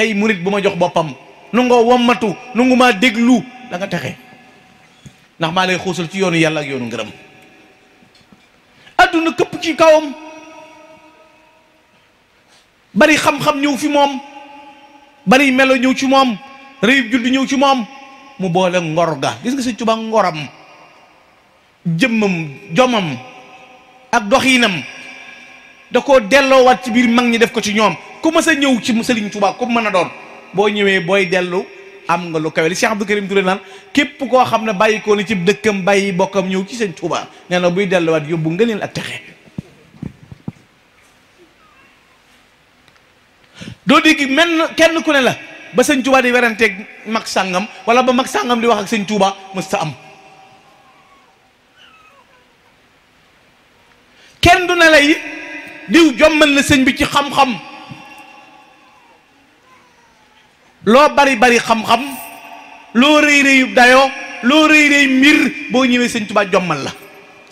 cay murit bu ma jox boppam nu nga wommatu nu ngu maa déglu da nga texe ndax maa lay xuusal ci yoonu yàlla ak yoonu ngërëm adduna këpp ci kawam bari xam-xam ñëw fi moom bari melo ñëw ci moom réyub judd ñëw ci moom mu boole ngor ga gis nga Sëñ Tuubaa ngoram jëmmam jomam ak doxiinam da koo delloowaat ci biir mag ñi def ko ci ñoom ku mës a ñëw ci Sëriñ Tuubaa ku mën a doon boo ñëwee booy dellu am nga lu kawe li Cheikh Abdou Karim Touré naan képp koo xam ne bàyyi ko ni ci dëkkam bàyyi bokkam ñëw ci Sëñ Tuubaa nee na buy delluwaat yóbbu ngëneel ak texe doo dégg menn kenn ku ne la ba Sëñ Tuubaa di weranteeg mag sàngam wala ba mag sàngam di wax ak Sëñ Tuubaa mës ta am kenn du ne la it diw jommal na sëñ bi ci xam-xam loo bari bari xam-xam loo rëy rëyu dayoo loo rëy rëy mbir boo ñëwee Sëñ Tuubaa jommal la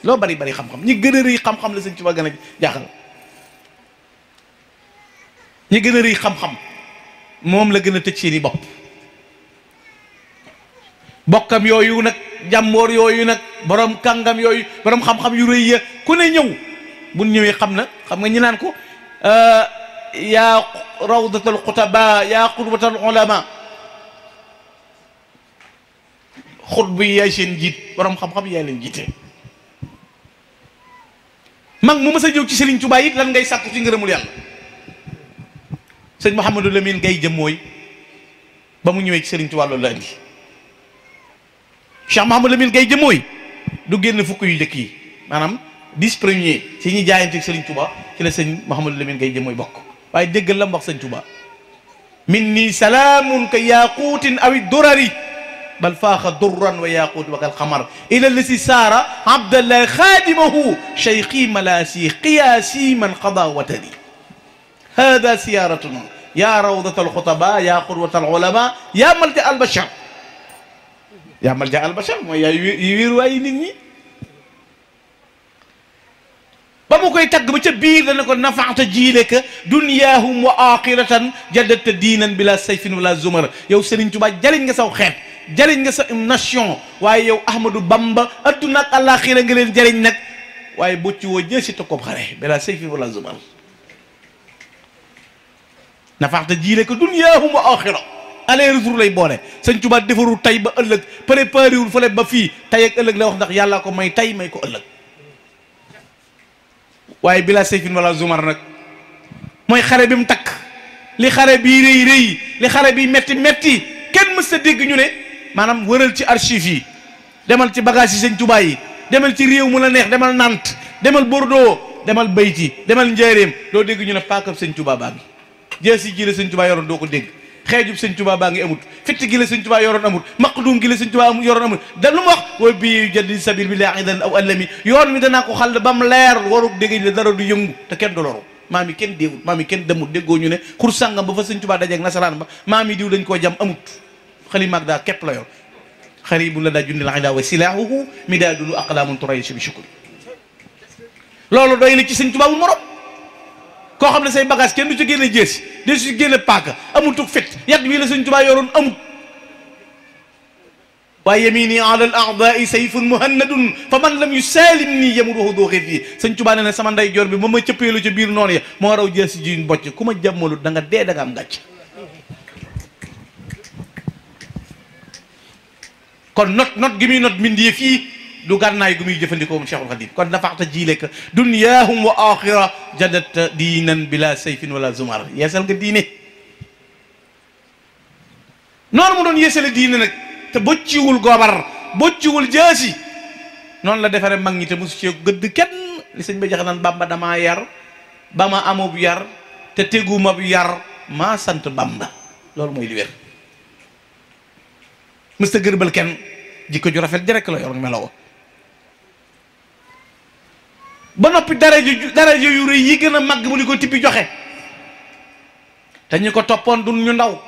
loo bari bari xam-xam ñi gën a rëy xam-xam la Sëñ Tuubaa gën a jaaxal ñi gën a rëy xam-xam moom la gën a tëj seeni bopp bokkam yooyu nag jàmboor yooyu nag borom kàngam yooyu borom xam-xam yu rëy ya ku ne ñëw bu ñëwee xam nga ñi naan ko yaa rawdatal xutaba yaa xutbatal ulama xutbu yi yaay seen jiit borom xam-xam yaay leen jiite mag mu mës a ñëw ci Serigne Touba it lan ngay sàkku ci ngërëmul yàlla sëñ Mouhamadou Lamine Gaye Jëmmooy ba mu ñëwee ci Serigne Touba loolu la andi Cheikh Mouhamadou Lamine Gaye Jëmmooy du génn fukk yu njëkk yi maanaam 10 premiers ci ñi jaayante Serigne Touba ci la sëñ Mouhamadou Lamine Gaye Jëmmooy bokk waaye déggal la mu wax sëñ Touba minni salaamun ka yaquutin awi durari bal faaxa durran wa yaquut wa kal xamar ila lasi saara abdallah xaadimahu cheikhi malaasi qiyaasi man qada watani hada siyaratuna ya rawdat alxutaba ya qurwat alulama ya malja albachar ya malja albachar mooy yaay wéeruwaayi nit ñi ba mu koy tagg ba ca biir dana ko nafaata jiileka dunyaahum wa axiratan jaddata diinan bila sayfin wala zumar yow Serigne Touba jëriñ nga saw xeet jëriñ nga sa nation waaye yow Ahmadou Bamba adduna ak àllaaxira nga leen jëriñ nag waaye bocci woo jësi ta kob xare bila sayfin wala zumar nafaata jiileka dunyaahum wa axira aller retour lay boole Sëñ Touba defarul tay ba ëllëg préparé wul fële ba fii tay ak ëllëg la wax ndax yàllaa ko may tay may ko ëllëg waaye bila sayfin wala zumar nag mooy xare bi mu takk li xare bi rëy rëy li xare bi metti metti kenn mës a dégg ñu ne maanaam wëral ci archive yi demal ci bagage yi Sëñ Tuubaa yi demal ci réew mu la neex demal Nantes demal Bordeaux demal Beyti demal Njaaréem doo dégg ñu ne paakab Sëñ Tuubaa baa ngi jeesi ji la Sëñ Tuubaa yoroon doo ko dégg xeejub Sëñ Tuubaa baa ngi amut fitt gi la Sëñ Tuubaa yoroon amut maqdum gi la Sëñ Tuubaa yoroon amut da lu mu wax wa bi jaddi sabil bi laa idan aw allami yoon mi danaa ko xal ba mu leer warug dégg la dara du yëngu te kenn du loru maam yi kenn déewut maam yi kenn demut déggoo ñu ne xur sàngam ba fa Sëñ Tuubaa dajeeg nasaraan ba maam yi diw dañ koo jam amut xali maag daa képp la yor xaribu la daa jundi la ida wa silaahuhu midaadulu aqlaamun turaysi bi shukri loolu doy na ci Sëñ Tuubaa mu morom koo xam ne say bagage kenn du ci génne jeesi de su génne paaka amutug fit yat wii la Sëñ Tuubaa yoroon amut waaye yamini ala al a'daai sayfun muhannadun fa man lam yusalim nii yamuruhu doo xeet yi Sëñ Tuubaa ne ne sama nday joor bi ba ma cëppeelu ca biir noonu ya moo raw jeesi ji bocc ku ma jàmmalut da nga dee da nga am gàcc kon not gi muy not mindee fii du gànnaay gu muy jëfandikoo moom Cheikhul Khadim kon nafaxta jiileka dunyaahum wa axira jadatta diinan bila sayfin wala zumar yeesal nga diine noonu mu doon yeesale diine nag te bocciwul gobar bocciwul jaasi noonu la defare mag ñi te mosu ci gëdd kenn li sëñ ba jaxe naan Bamba damaa yar ba ma amub yar te teguma bu yar maa sant Bamba loolu mooy li wér mës ta gërbal kenn jikko ju rafet ji rekk la yor meloo ba noppi daraja yu rëy yi gën a màgg mu di ko tippi joxe te ñu ko toppoon dun ñu ndaw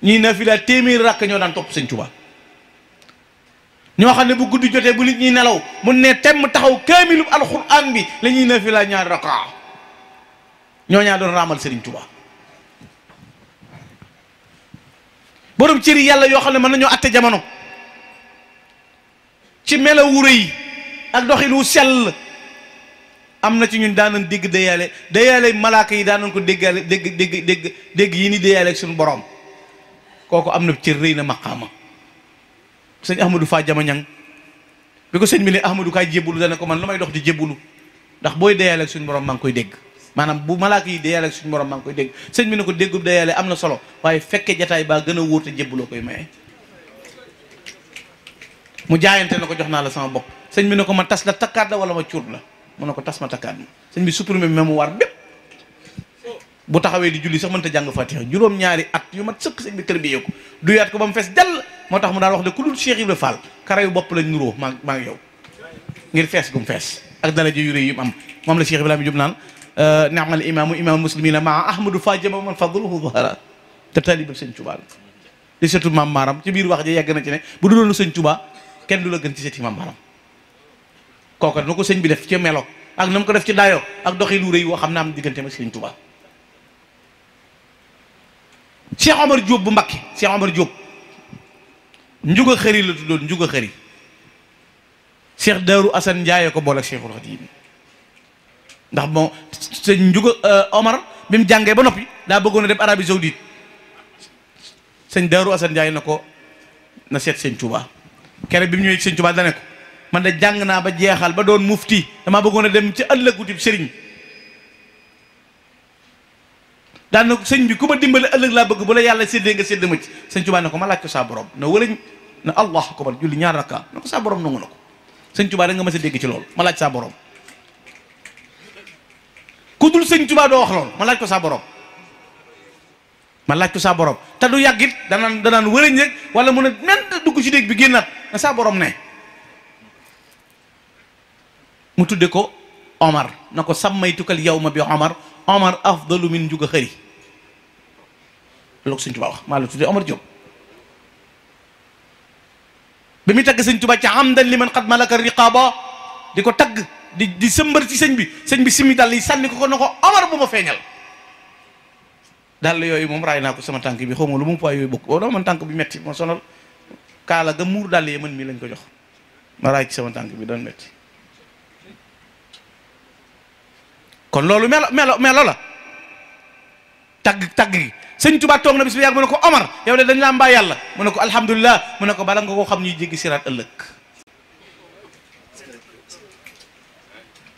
ñii na fi la téeméeri rakk ñoo daan topp Sëñ Tuubaa ñoo xam ne bu guddi jotee bu nit ñi nelaw mun ne temm taxaw kaamilub alxuraan bi la ñuy na fi la ñaari rakka ñoo ñaa doon raamal Sëriñ Tuubaa borom cëri yàlla yoo xam ne mën nañoo atte jamono ci melawu rëy ak doxin wu sell. am na ci ñun daanan dégg déyaale malaaka yi daanan ko déggaale dégg yi ni déyaale ak suñu borom kooku am na cër rëy na maqaama. sëñ Ahmadou Fa Jama Ñang bi ko sëñ bi ne Ahmadou kaay jébbalu dana ko man lu may dox di jébbalu ndax booy déyaale ak suñu borom maa ngi koy dégg maanaam bu malaaka yi déyaale ak suñu borom maa ngi koy dégg sëñ bi ne ko déggub déyaale am na solo waaye fekke jataay baa gën a wóor te jébbaloo koy maye. mu jaayante na ko jox naa la sama bopp sëñ bi ne ko ma tas la takkaat la wala ma cuut la mu ne ko tas ma takkaat ma sëñ bi supprimé mémoire bépp bu taxawee di julli sax mënta jàng Fatiha juróom-ñaari at yu mat sëkk sëñ bi tërbiye ko duyaat ko ba mu fees jàll moo tax mu daan wax ne ku dul Cheikh Ibra Fall kara yu bopp lañ nuroo maa ngi yow ngir fees gum fees ak daraja yu rëy yu am moom la Cheikh Ibrahima Diop naan ni'mal imaamu imaamul muslimina maa Ahmadou Fa Jama man fadluhu zahara te taalibam sëñ Touba la di surtout maam Maram ci biir wax ji yegg na ci ne bu du doon sëñ Touba kenn du la gën ci sëti maam Maram kooku na ko sëñ bi def ci melo ak na mu ko def ci dayo ak doxi lu rëy woo xam ne am diggante ma sëñ Touba. Cheikh Omar Diop bu Mbakke Cheikh Omar Diop njuga xëri la tuddoon njuga xëri Cheikh Darou Assane Ndiaye ko boole Cheikhul Khadim ndax bon sëñ njuga Omar bi mu jàngee ba noppi daa bëggoon a dem Arabie Saoudite sëñ Darou Assane Ndiaye na ko na seet sëñ Touba kere bi mu ñëwee sëñ Touba dane ko man de jàng naa ba jeexal ba doon mufti damaa bëggoon a dem ci ëllëgutib sëriñ daan na sëñ bi ku ma dimbale ëllëg laa bëgg bu la yàlla séddee nga sédd ma ci sëñ Touba ne ko ma laaj ko saa borom na wëlañ na allah akbar julli ñaar rakka na ko saa borom nangu na ko sëñ Touba da nga ma sa dégg ci loolu ma laaj saa borom ku dul sëñ Touba doo wax loolu ma laaj ko saa borom ma laaj ko saa borom te du yàggit danaan wëlañ rek wala mun a ment dugg ci dégg bi génnaat na saa borom ne mu tudde ko Omar na ko sammaytukal yawma bi Omar afdalu min njuga xëri loolu ko sëñ Tuba wax maa la tuddee Omar Diop bi muy tagg sëñ Tuba ci amdan li man qad malaka riqaba di ko tagg di sëmbar ci sëñ bi simmi dàll yi sànni ko na ko Omar bu ma feeñal dàll yooyu moom raay naa ko sama tànk bi xaw ma lu mu poids yooyu bokk boobu dama man tànk bi metti moo sonal kaala ga muur dàll yi man mii lañ ko jox ma raay ci sama tànk bi doon metti kon loolu melo la tagg gi sëñ Tuba toog na bis bi yàgg mu ne ko Omar yow de dañ laa mbaa yàlla mu ne ko alhamdulilah mu ne ko bala nga koo xam ñuy jéggi siraat ëllëg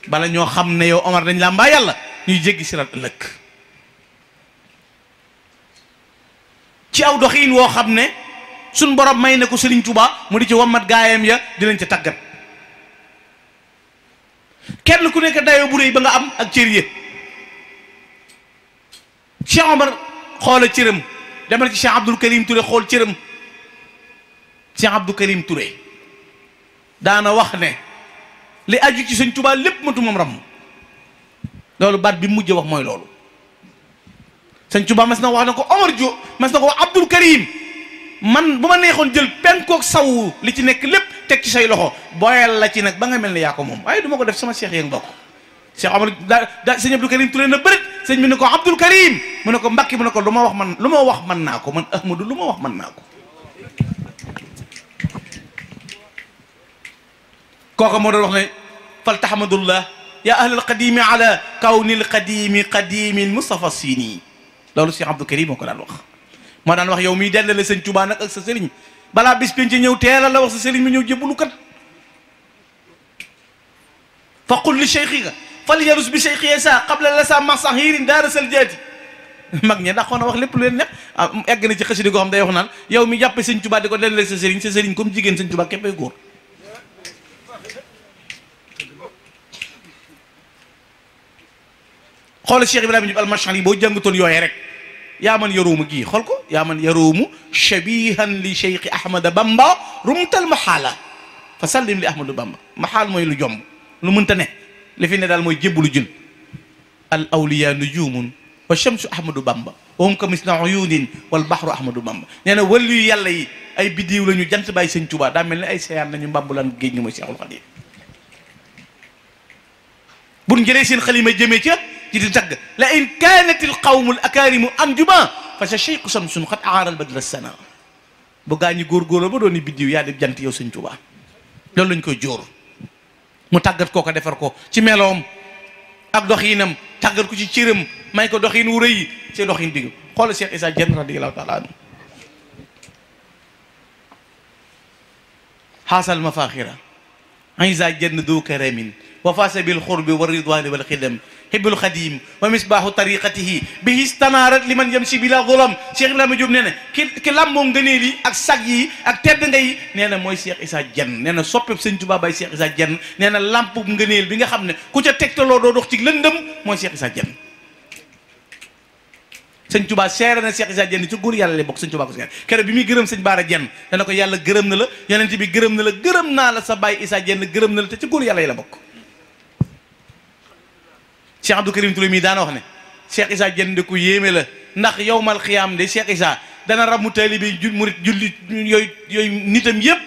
bala ñoo xam ne yow Omar dañ laa mbaa yàlla ñuy jéggi siraat ëllëg ci aw doxiin woo xam ne suñ borom may na ko Sëriñ Tuba mu di ci wammat gaayam ya dinañ ca tàggat kenn ku nekk dayoo bu réy ba nga am ak cër yi Cheikh Omar xoola cëram demal ci Cheikh Abdoul Karim Touré xool cëram Cheikh Abdou Karim Touré daana wax ne li aju ci sëñ Tuubaa lépp matu moom ram loolu baat bi mujj wax mooy loolu sëñ Tuubaa mas na wax ne ko Omar Diop mas na ko wax Abdoul Karim man bu ma neexoon jël penkook saw li ci nekk lépp teg ci say loxo booyal la ci nag ba nga mel ne yaa ko moom waaye du ma ko def sama Cheikh yeeg mbokk Cheikh Omar daa sëñ Abdou Karim Touré na bërit sëñ bi ne ko Abdoul Karim mu ne ko Mbàkke mu ne ko lu ma wax mën naa ko man Ahmadou lu ma wax mën naa ko kooka moo doon wax ne fal tahmadullah ya ahlal qadimi ala kawnil qadimi qadimin Mustafa Sini loolu Cheikh Abdou Karim moo ko daan wax moo daan wax yow miy dellale sëñ Tuubaa nag ak sa sëriñ balaa bis penc ñëw teelal la wax sa sëriñ mi ñëw jébbalu kat fa qul li cheikhika fal yarus bi cheikhi sa qabla la sa masahirin daara sal jaati mag ñe daxoon a wax lépp lu leen neex egg na ci xasida goo xam day wax naan yow mi jàppe sëñ Tuubaa di ko dellale sa sëriñ comme jigéen sëñ Tuubaa képpay góor xoolal Cheikh Ibrahima Diop al-Mash'ari boo jàngatoon yooyee rek yaa man yaruumu gii xool ko yaa man yaruumu shabihan li Cheikh Ahmada Bamba rumtal maxaala fa sallim li Ahmadou Bamba maxaal mooy lu jomb lu mënta ne li fi ne daal mooy jébbalu jël al awliya nujumun wa shamsu Ahmadou Bamba wa hum ka misla uyunin wal bahru Ahmadou Bamba nee na wàllu yu yàlla yi ay biddiw la ñu jant bàyyi sëñ Tuubaa daa mel ne ay seyaan nañu mbambulaan géej ñu mooy Seexul Xadiim buñ jëlee seen xalima jëmee ca ci di tagg la in kaanat al qawmu al akaarimu anjuma fa sa cheikhu samsun xat aara al badra sana bu gaa ñi góorgóorlu ba doon ni biddiw yaa di jant yow sëñ Tuubaa loolu lañ koy jóor mu tàggat koo ko defar ko ci meloom ak doxinam tàggat ko ci cëram may ko doxin wu rëy ci doxin digg xoolal Cheikh Issa Diène radiyallahu taala anhu xaasal mafaaxira Issa Diène du karamin wa faasa bil xurbi wa ridwani wal xidam hibbul xadim wa misbaahu tariqatihi bihi istanaarat liman yamshi bila zulam Cheikh Ibrahima Diop nee na ki làmboo ngëneel yi ak sag yi ak tedd nga yi nee na mooy Cheikh Issa Diène nee na soppeb sëñ Tuubaa bay Cheikh Issa Diène nee na lamp ngëneel bi nga xam ne ku ca tegtaloo doo dox ci lëndëm mooy Cheikh Issa Diène sëñ Tuubaa seere na Cheikh Issa Diène ci góor yàlla lay bokk sëñ Tuubaa ko seere keroog bi muy gërëm sëñ Baara Diène dana ko yàlla gërëm na la yonent bi gërëm na la gërëm naa la sa baay Issa Diène gërëm na la te ci góor yàlla yi la bokk Cheikh Abdou Karim Touré mii daana wax ne Cheikh Issa Diène de ku yéeme la ndax yowmal xiyaam de Cheikh Issa dana ramu taalibe murit julli yooyu nitam yëpp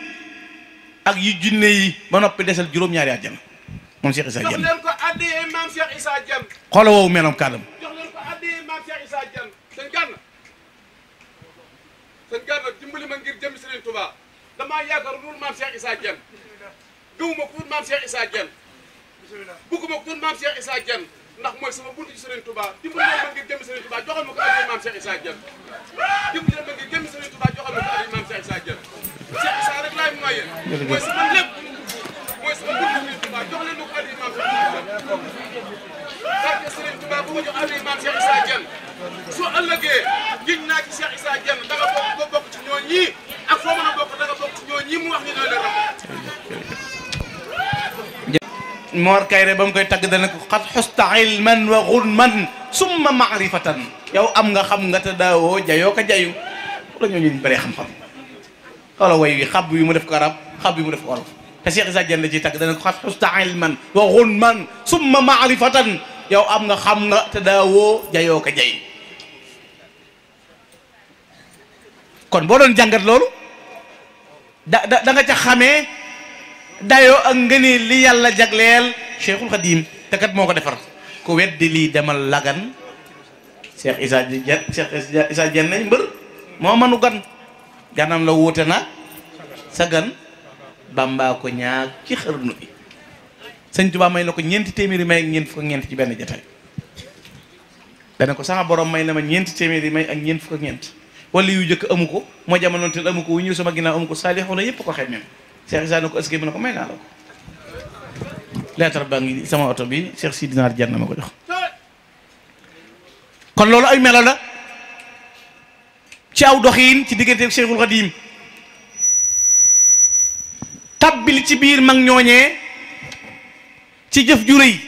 ak yu junne yi ba noppi desal juróom-ñaari àjjana moom Cheikh Issa Diène. jox leen ko addiyee maam Cheikh Issa Diène. xoola woowu meloom kàddam. jox leen ko addiyee maam Cheikh Issa Diène. sëñ Gana dimbali ma ngir jëm Serigne Touba damaa yaakaar lu dul maam Cheikh Issa Diène gëwuma ko dul maam Cheikh Issa Diène bugguma ko dul maam Cheikh Issa Diène ndax mooy sama buntu ci Serigne Touba dimbali ma ngir jëm Serigne Touba joxal ma ko addiyee maam Cheikh Issa Diène dimbali ma ngir jëm Serigne Touba joxal ma ko addiyee maam Cheikh Issa Diène Cheikh Issa rek laay mooyee mooy sama lépp mooy sama buntu Serigne Touba jox leen ma ko addiyee maam Cheikh Issa Diène barke Serigne Touba bu ma jox addiyee maam Cheikh Issa Diène su ëllëgee giñ naa ci Cheikh Issa Diène da nga bokk ci ñoo ñii ak foo mën a bokk da nga bokk ci ñoo ñii mu wax ñu ñoo leen ram Mor Kayre ba mu koy tagg dana ko xat xusta ilman wa gunman summa maarifatan yow am nga xam nga te daawoo jayoo ko jayu la ñoo ñu bëree xam-xam xoola way wi xab wi mu def ko arab xab wi mu def ko wolof te Cheikh Issa Diène la ciy tagg dana ko xat xusta ilman wa gunman summa maarifatan yow am nga xam nga te daawoo jayoo ko jay kon boo doon jàngat loolu da nga ca xamee dayoo ak ngëneel li yàlla jagleel Cheikhul Khadim te kat moo ko defar ku weddi lii demal lagan Cheikh Issa Diène Cheikh Issa Diène nañ mbër moo manu gan ganam la wuute na sa gan Bamba ko ñaag ci xërnu bi sëñ Tuubaa may na ko ñeenti téeméeri may ak ñeent fukk ak ñeent ci benn jotaay dana ko sama borom may na ma ñeenti téeméeri may ak ñeent fukk ak ñeent wala yu jëkk amu ko moo jamonoon te amu ko wu ñëw sama ginnaaw amu ko saalixoona yëpp ko xëy même Cheikh Issa na ko ëskey mu ne ko may naa la ko lettre baa ngi sama oto bi Cheikh Sidi Naar Diène ma ko jox kon loolu ay melo la ci aw doxiin ci diggante Cheikhul Khadim tabbil ci biir mag ñooñee ci jëf ju rëy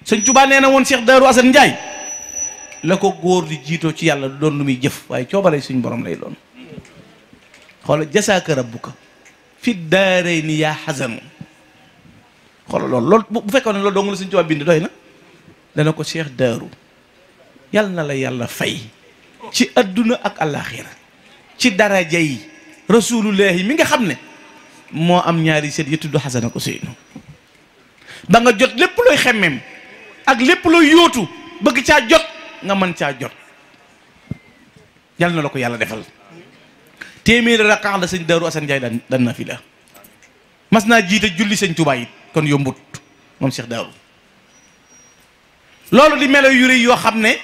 sëñ Tuubaa nee na woon Cheikh Darou Assane Ndiaye la ko góor di jiitoo ci yàlla du doon lu muy jëf waaye coobare suñ borom lay doon xoola jasaaka rabbuka fi daarayni yaa xasanu xoola loolu bu fekkoon ne loolu dong la sëñ Tuubaa bind doy na dana ko Cheikh Darou yàlla na la yàlla fay ci adduna ak àllaaxira ci daraja yi rasulullahi mi nga xam ne moo am ñaari seet yi tudd Xasan ak Useynu ba nga jot lépp looy xemmem ak lépp looy yóotu bëgg caa jot nga mën caa jot yàlla na la ko yàlla defal téeméeri rakkaa la sëñ Darou Assane Ndiaye daan na fi la mas naa jiite julli sëñ Tuubaa it kon yombut moom Cheikh Darou loolu di melo yu rëy yoo xam ne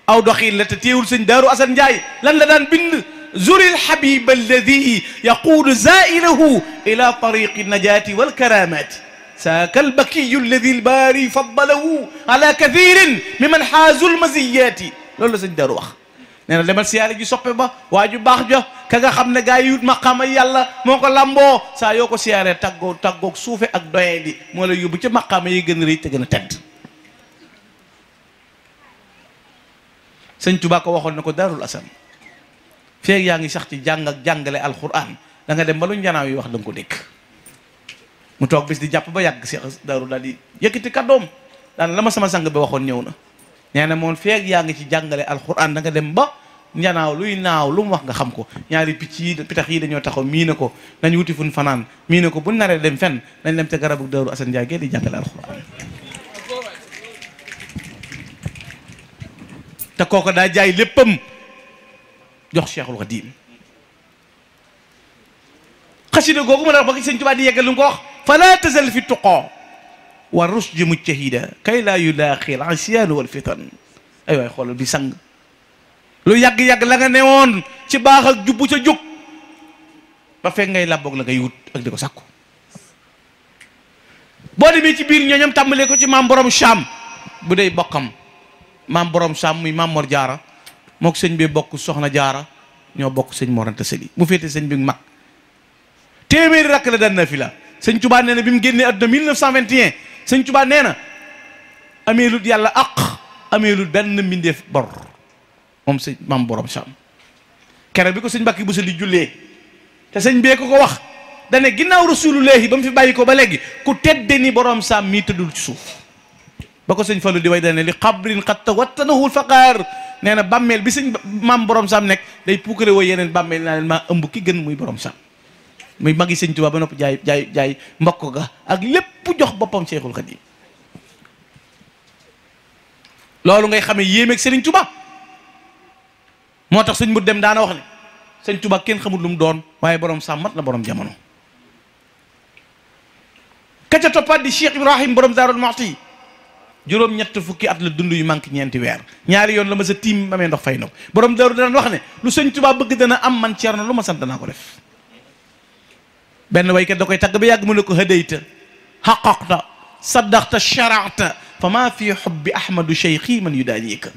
aw doxiin la te teewul sëñ Darou Assane Ndiaye lan la daan bind zuril habib alladi yaquudu zailahu ila tariqi najati walkaramati saaka albakiyu alladi albaari faddalahu ala kathirin mimman xaazu lmaziyati loolu la sëñ Darou wax nee na demal siyaare ji soppe ba waa ju baax ja ka nga xam ne gaa yi wut maqaama yàlla moo ko lamboo saa yoo ko siyaaree taggoog suufe ak doyee di moo la yóbbu ca maqaama yi gën a rëy te gën a tedd sëñ Tuubaa ko waxoon na ko Darul Assane feeg yaa ngi sax ci jàng ak jàngale alquran da nga dem ba lu njanaaw yi wax da nga ko dégg mu toog bis di jàpp ba yàgg Cheikh Darou daal di yëkkati kàddoom daan la ma sama sang ba waxoon ñëw na nee na moom feeg yaa ngi ci jàngale alquran da nga dem ba njanaaw luy naaw lu mu wax nga xam ko ñaari picc yi pitax yi dañoo taxaw mii na ko nañ wuti fun fanaan mii na ko buñ naree dem fenn nañ dem te garabu Darou Assane Ndiaye gee di jàngale alquran te kooko daa jaay léppam jox Cheikhul Khadim xasida googu ma la wax ba sëñ Tuubaa di yeggal lu mu ko wax fala tazal fi tuqa wa rusdi mujtahida kay laa yulaaxi al asyaanu wal fitan ay waay xoolal bi sang lu yàgg-yàgg la nga newoon ci baax ak jubbu ca jóg ba fekk ngay làbboog la ngay wut ak di ko sàkku boo demee ci biir ñooñam tàmbalee ko ci maam borom Cham bu dee bokkam maam borom Cham muy maam Mor Jaara mook sëñ bi bokk soxna Jaara ñoo bokk sëñ Mor Anta Sali mu féete sëñ bi mag téeméeri rakk la daan na fi la sëñ Tuubaa nee na bi mu génnee àdduna 1921 sëñ Tuubaa nee na ameelut yàlla aq ameelut benn mbindeef bor moom sëñ maam borom Cham kere bi ko sëñ Mbàkke Buso di jullee te sëñ bee ko wax dane ginnaaw rasulullahi ba mu fi bàyyi ko ba léegi ku tedde ni borom Cham mii tëddul ci suuf ba ko sëñ Fallu di way dane li xabrin xat tawattanahu faqaar nee na bàmmeel bi sëñ maam borom Cham nekk day puukare woo yeneen bàmmeel naa leen maa ëmb ki gën muy borom Cham muy magi sëñ Tuubaa ba nopp jaay mbokk ga ak lépp jox boppam Cheikhul Khadim loolu ngay xamee yéemeeg sëriñ Tuubaa moo tax sëñ mu dem daana wax ne sëñ Tuubaa kenn xamul lu mu doon waaye borom Cham mat la borom jamono ka ca toppaat di Cheikh Ibrahim borom Daarul Muxti juróom-ñett fukki at la dund yu manqué ñeenti weer ñaari yoon la ma sa tiim amee ndox fay na ko borom Daaru daan wax ne lu sëñ Tuubaa bëgg dana am man Ceerno lu ma sant danaa ko def benn waykat da koy tagg ba yàgg mu ne ko hadayta xaqaqta saddaqta sharata fa maa fi xubbi ahmadu cheikhi man yudaaniika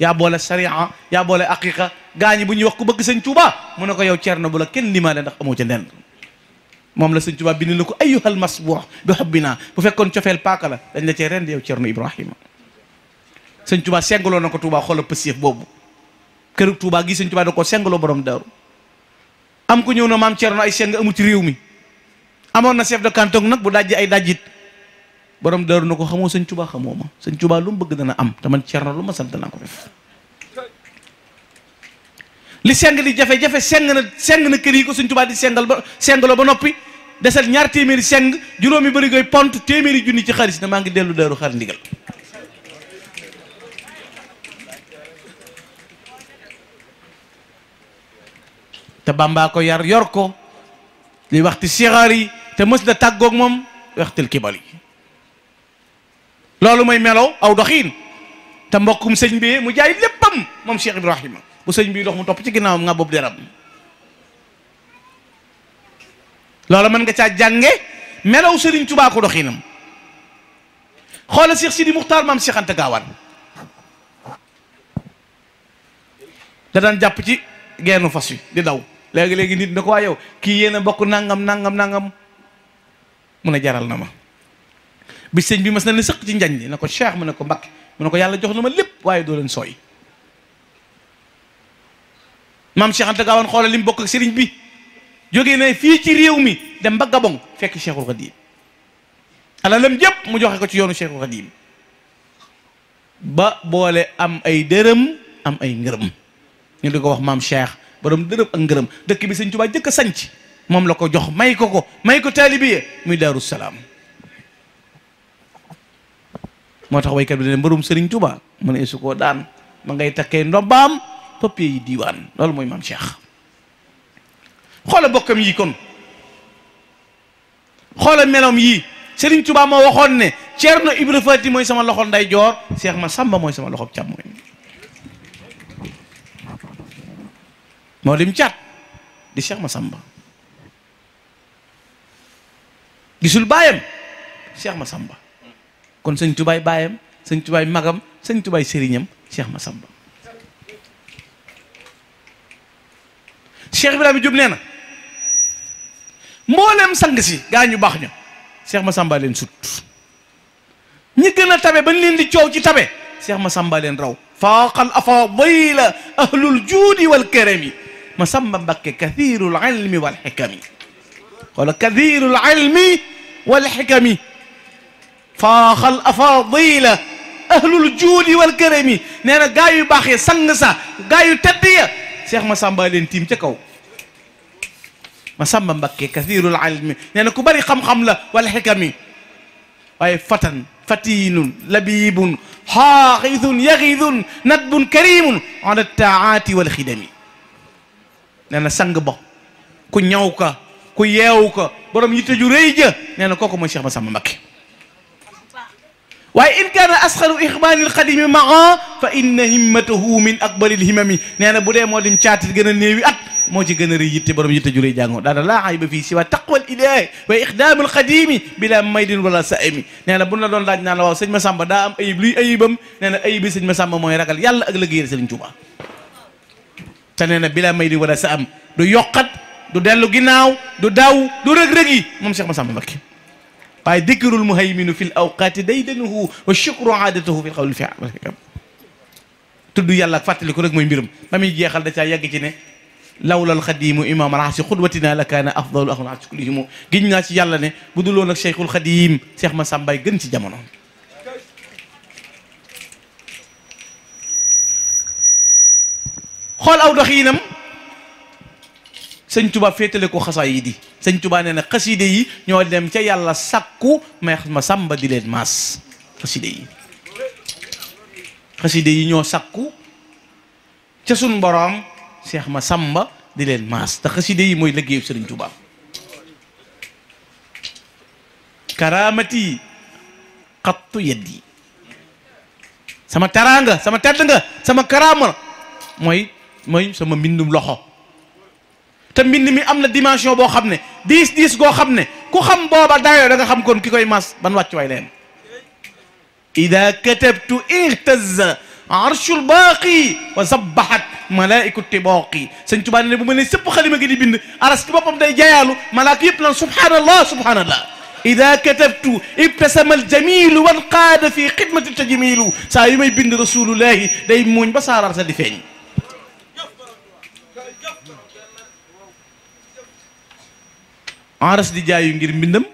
yaa boole sharia yaa boole aqiqa gaañi bu ñuy wax ku bëgg sëñ Tuubaa mu ne ko yow Ceerno bu la kenn limaale ndax amoo ca nen moom la sëñ Tuubaa bind na ko ayyuhal masbuux bi xubbinaa bu fekkoon cofeel paaka la dañ la cee rend yow Ceerno Ibrahima sëñ Tuubaa sengaloo na ko Tuubaa xoola pësief boobu kër Tuubaa gi sëñ Tuubaa da koo sengaloo borom Daaru am ko ñëw na maam Ceerno ay seng amu ci réew mi amoon na chef de canton nag bu dajji ay dajjit borom Daaru na ko xamoo sëñ Tuubaa xamoo ma sëñ Tuubaa lu mu bëgg dana am te man Ceerno lu ma sant naa ko def li seng di jafe-jafe seng na kër yi ko sëñ Tuubaa di sengaloo ba noppi desal ñaar téeméeri seng juróomi bëri koy pont téeméeri junni ci xaalis ne maa ngi dellu Daaru xar ndigal te Bàmbaa ko yar yor ko li waxti sixaar yi te mës da tàggoog moom waxtil kibal yi loolu mooy melow aw doxiin te mbokkum sëñ bi mu jaay léppam moom Cheikh Ibrahima bu sëñ bi dox mu topp ci ginnaawam nga boobu deram loolu mën nga caa jànge melow Sëriñ Tuubaa ko doxiinam xoola Cheikh Sidi Muxtaar maam Cheikh Anta Gaawaan da daan jàpp ci geenu fas wi di daw léegi-léegi nit na ko waa yow kii yéen a bokk nangam mu ne jaral na ma bi sëñ bi mas na ne sëq ci njañ li na ko Cheikh mu ne ko Mbakke mu ne ko yàlla jox na ma lépp waaye doo leen sooy maam Cheikh Anta Gaawaan xoolal li mu bokk ak sëriñ bi jógee na fii ci réew mi dem ba Gabon fekk Cheikhul Khadim alalam jëpp mu joxe ko ci yoonu Cheikhul Khadim ba boole am ay dërëm am ay ngërëm ñu di ko wax maam Cheikh borom dërëm ak ngërëm dëkk bi sëñ Tuubaa jëkk a sanc moom la ko jox may ko taalibiye muy Daaru Salaam moo tax waykat bi ne mbërum sëriñ Tuubaa mu ne su koo daan ma ngay takkee ndombaam papier yi diiwaan loolu mooy maam Cheikh xoola bokkam yi kon xoola melom yi sëriñ Tuubaa moo waxoon ne Ceerno Ibra Faati mooy sama loxo nday joor Cheikh Massamba mooy sama loxo càmmooñ moo dim caat di Cheikh Massamba gisul baayam Cheikh Massamba kon sëñ Tubaay baayam sëñ Tubaay magam sëñ Tubaay sëriñam Cheikh Massamba Cheikh Ibrahima Diop nee na mboolem sang si gaa ñu baax ña Cheikh Massamba leen sut ñi gën a tabe bañ leen di coow ci tabe Cheikh Massamba leen raw faaqal afaadila ahlul juudi wal karami Massamba Mbakke kathirul ilmi wal xikami wala kathirul ilmi wal xikami faaxal afaadila ahlul juudi wal karami nee na gaa yu baaxee sang sa gaa yu tedd ya Cheikh Massamba leen tiim ca kaw Massamba Mbakke kathirul ilmi nee na ku bari xam-xam la wal xikami waaye fatan fatinun labibun xaaxidun yaxidun nadbun karimun ala taati wal xidami nee na sang ba ku ñaw ka ku yeewu ka borom yitte ju rëy ja nee na kooku mooy Cheikh Massamba Mbacké waaye in kaana asxaru ixbaanil xadimi maa fa inna himmatahu min akbaril himami nee na bu dee moo dim caatit gën a néewi at moo ci gën a rëy yitte borom yitte ju rëy jàngoo daana laa ayba fii siwa taqwal ilaahi wa ixdaamul xadimi bila maydin wala saami nee na bu la doon laaj naan la waaw sëñ Massamba daa am ayib luy ayibam nee na ayibi sëñ Massamba mooy ragal yàlla ak liggéeyal Sëriñ Tuubaa te nee na bila maydin wala sa am du yokkat du dellu ginnaaw du daw du rëg-rëg yi moom Cheikh Massamba Mbacké waaye dikrul muhayminu fil awqaati daydanuhu wa shukru aadatuhu fil qawli fi tudd yàlla ak fàttali ko rek mooy mbiram ba muy jeexal da caa yàgg ci ne lawlal xadimu imam alxasi xudwatina la kaana afdalu axnaasi kullihimu giñ naa ci yàlla ne bu dul woon ak cheikhul xadim Cheikh Massamba gën ci jamono xool aw doxiinam sëñ Tuba féetale ko xasaa yi di sëñ Tuba nee na xaside yi ñoo dem ca yàlla sakku Cheikh Massamba di leen maas xaside yi ñoo sakku ca sun boroom Cheikh Massamba di leen maas te xaside yi mooy liggéeyu sëriñ Tuba karamati xattu yeddi sama taraanga sama tedd nga sama karama mooy sama mbindum loxo te mbind mi am na dimension boo xam ne diis goo xam ne ku xam booba dayoo da nga xam kon ki koy mas ban wàccuwaay leen ida katabtu ihtazza arshul baaqi wa sabbahat malaiku tibaqi sëñ Tuubaa ne bu ma ne sëpp xalima gi di bind aras ki boppam day jayaalu malaaka yëpp naan subhanallah subhanallah ida katabtu ibtasama aljamilu wan qaada fi xidmati tajmilu saa yu may bind rasulullahi day muuñ ba saarar sa di feeñ aras di jaayu ngir mbindam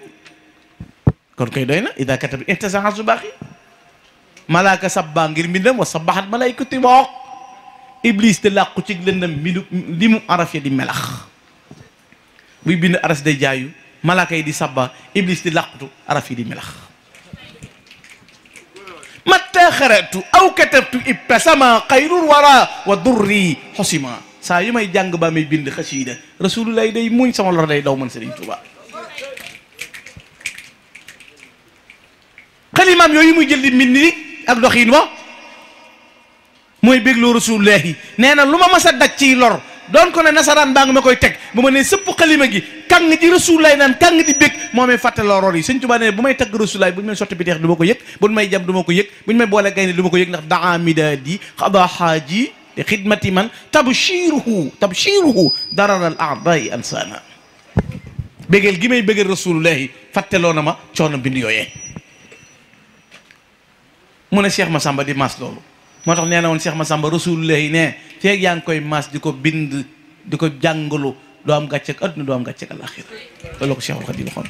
kon koy doy na ida katabtu ihtasama arshul baaqi malaaka sabba ngir mbindam wa sabbahat malaayku tibaq iblis te làqu ci lëndam li mu araf ya di melax buy bind aras day jaayu malaaka yi di sabba iblis di làqutu araf yi di melax matta xaratu aw katabtu ibtasama xayrul wara wa durri xosima saa yu may jàng ba may bind xasiida rasulullah day muñ sama lor day daw man Sëriñ Tuuba xalimaam yooyu muy jël di mbind ni ak doxiin wa mooy bégloo rasulullahi nee na lu ma mas a daj ciy lor doon ko ne nasaraan baa nga ma koy teg bu ma ne sëpp xalima gi kàng ji rasulullahi naan kàng di bég moo may fàtte loroor yi Sëñ Tuubaa ne bu may tagg rasulullahi bu ñu may sotti bi teex du ma ko yëg bu ñu may jam du ma ko yëg bu ñu may boole gaynde du ma ko yëg ndax daa midaadi xada xaaji li xidmati man tabshiruhu dararal aadai ansana bégeel gi may bégeel rasulullahi fàtteloo na ma coono bind yooyee mu ne Cheikh Massamba di maas loolu moo tax nee na woon Cheikh Massamba rasulullahi ne feeg yaa ngi koy maas di ko bind di ko jàngalu doo am gàcceeg adduna doo am gàcceeg alaxira loolu ko Cheikhul Khadim waxoon